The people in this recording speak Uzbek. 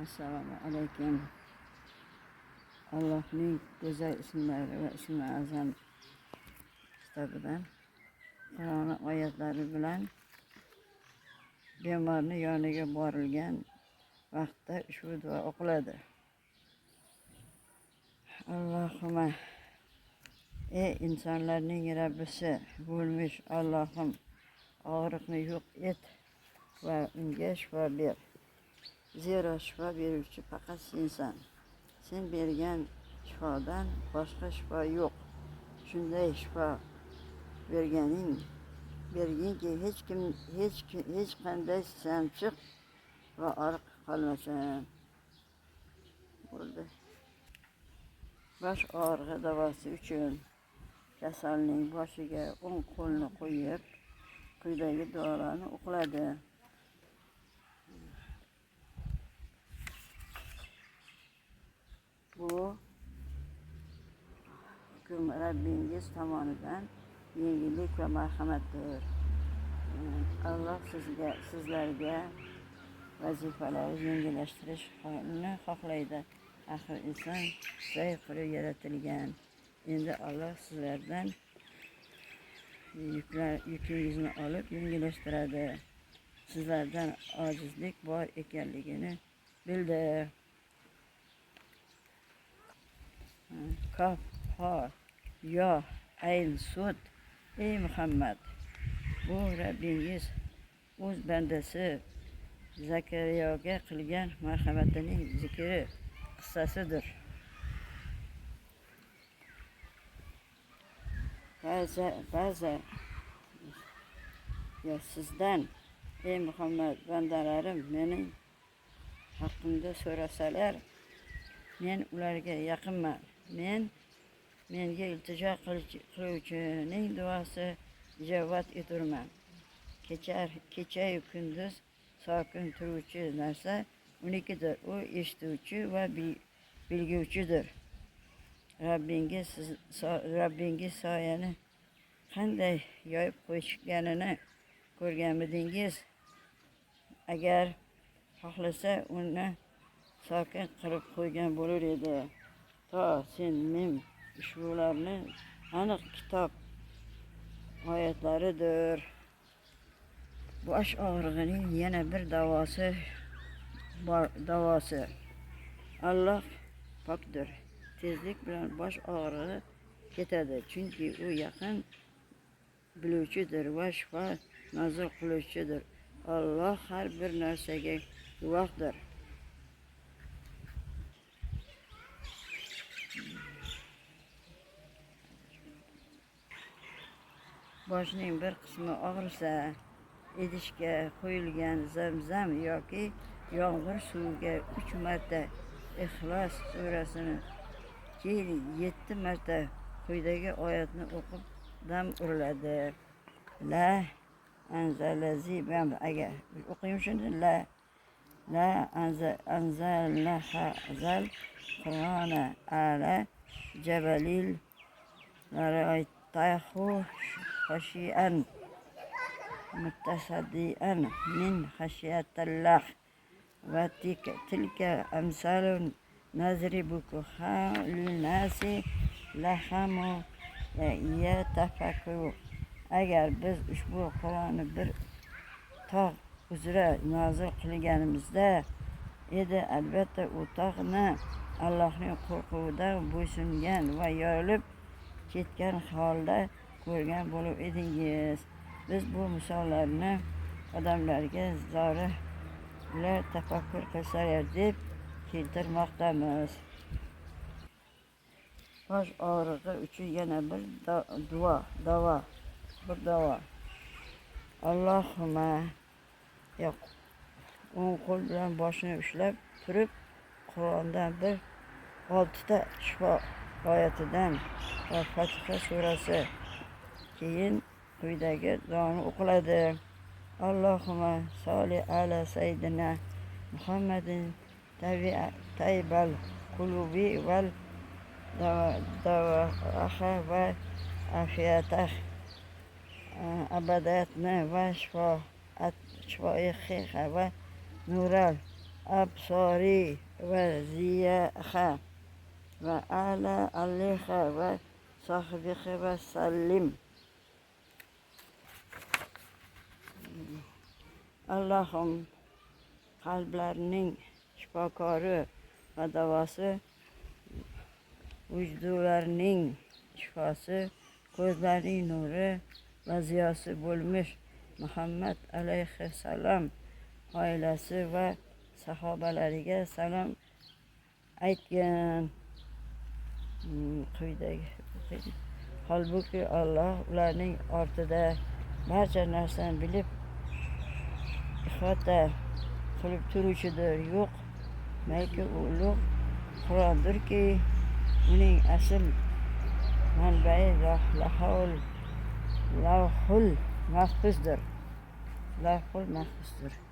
Assalomu alaykum. Allohning go'zal ismlari va ismi azam kitobidan Qur'oni oyatlari bilan bemorni yoniga borilgan vaqtda ushbu duo o'qiladi. Allohumma, ey insonlarning Rabbisi bo'lmish Allohim, og'riqni yo'q et va unga shifo ber. Zero shifo beruvchi faqat sensan. Sen bergan shifodan boshqa shifo yo'q. Shunday shifo berginki hech kim hech qanday sanchiq va og'riq qolmasin. Bo'ldi. Bosh og'rig'i davosi uchun kasalning boshiga o'ng qo'lni qo'yib, quyidagi duolarni o'qiladi. Bu hukm Rabbingiz tomonidan yengillik va marhamatdir. Alloh sizlarga vazifalarni yengillashtirishni xohlaydi. Axir inson zaif qilib yaratilgan. Endi Alloh sizlardan yukingizni olib yengillashtiradi. Sizlardan ojizlik bor ekanligini bildi. Kaf, ha, yo, ayn, sud. Ey Muhammad, bu Rabbingiz o'z bandasi Zakariyoga qilgan marhamatining zikri qissasidir. Ba'zi yo sizdan, ey Muhammad, bandalarim mening haqqimda so'rasalar, men ularga yaqinman. Menga iltijo qiluvchining duosi ijobat eturman. Kechayu kunduz sokin turuvchi narsa unikidir. U eshituvchi va bilguvchidir. Rabbingiz soyani qanday yoyib qo'yishganini ko'rganmidingiz? Agar xohlasa uni sokin qilib qo'ygan bo'lar edi. To sen mim ushbularni aniq kitob oyatlaridir. Bosh og'rig'ining yana bir davosi bor, davosi. Alloh pokdir. Tezlik bilan bosh og'rig'i ketadi, chunki u yaqin biluvchidir va shifo nozil qiluvchidir. Alloh har bir narsaga guvohdir. Boshning bir qismi og'risa, idishga qo'yilgan zamzam yoki yomg'ir suviga 3 marta Ixlos surasini, keyin 7 marta quyidagi oyatni o'qib dam uriladi. La anzalazi bam, agar o'qiyim shuni, la anzalna hazal Qur'ona ala jabalil laraytahu khashian mutasaddian min khashiyatillah va tilka amsalun nazribuha linnasi lahamu yatafakkaru. Agar biz ushbu Qur'onni bir tog' uzra nozil qilganimizda edi, albatta u tog'ni Allohning qo'rquvidan bo'ysungan va yorilib ketgan holda ko'rgan bo'lib edingiz. Biz bu misollarni odamlarga zori ular tafakkur qilsalar deb keltirmoqdamiz. Bosh og'rig'i uchun yana bir duo, davo, bir davo. Allohumma, yo'q, o'ng qo'l bilan boshini ushlab turib, Qur'ondan bir 6ta shifo oyatidan va Fotiha surasi, keyin quyidagi duoni o'qiladi. Allohumma solli ala sayyidina Muhammadin taybal qulubi val davaha va afiyatah abadatni va shifoiha va nural Absori va ziyaha va ala aliha va sohibihi va sallim. Allohim, qalblarning shifokori va davosi, vujudlarning shifosi, ko'zlarning nuri va ziyosi bo'lmish Muhammad alayhissalom oilasi va sahobalariga salom aytgan. Quyidagi. Holbuki Alloh ularning ortida barcha narsani bilib, ihota qilib turuvchidir. Yo'q, balki u ulug' Qur'ondirki, uning asl manbai lavhul mahfuzdir. Lavhul mahfuzdir.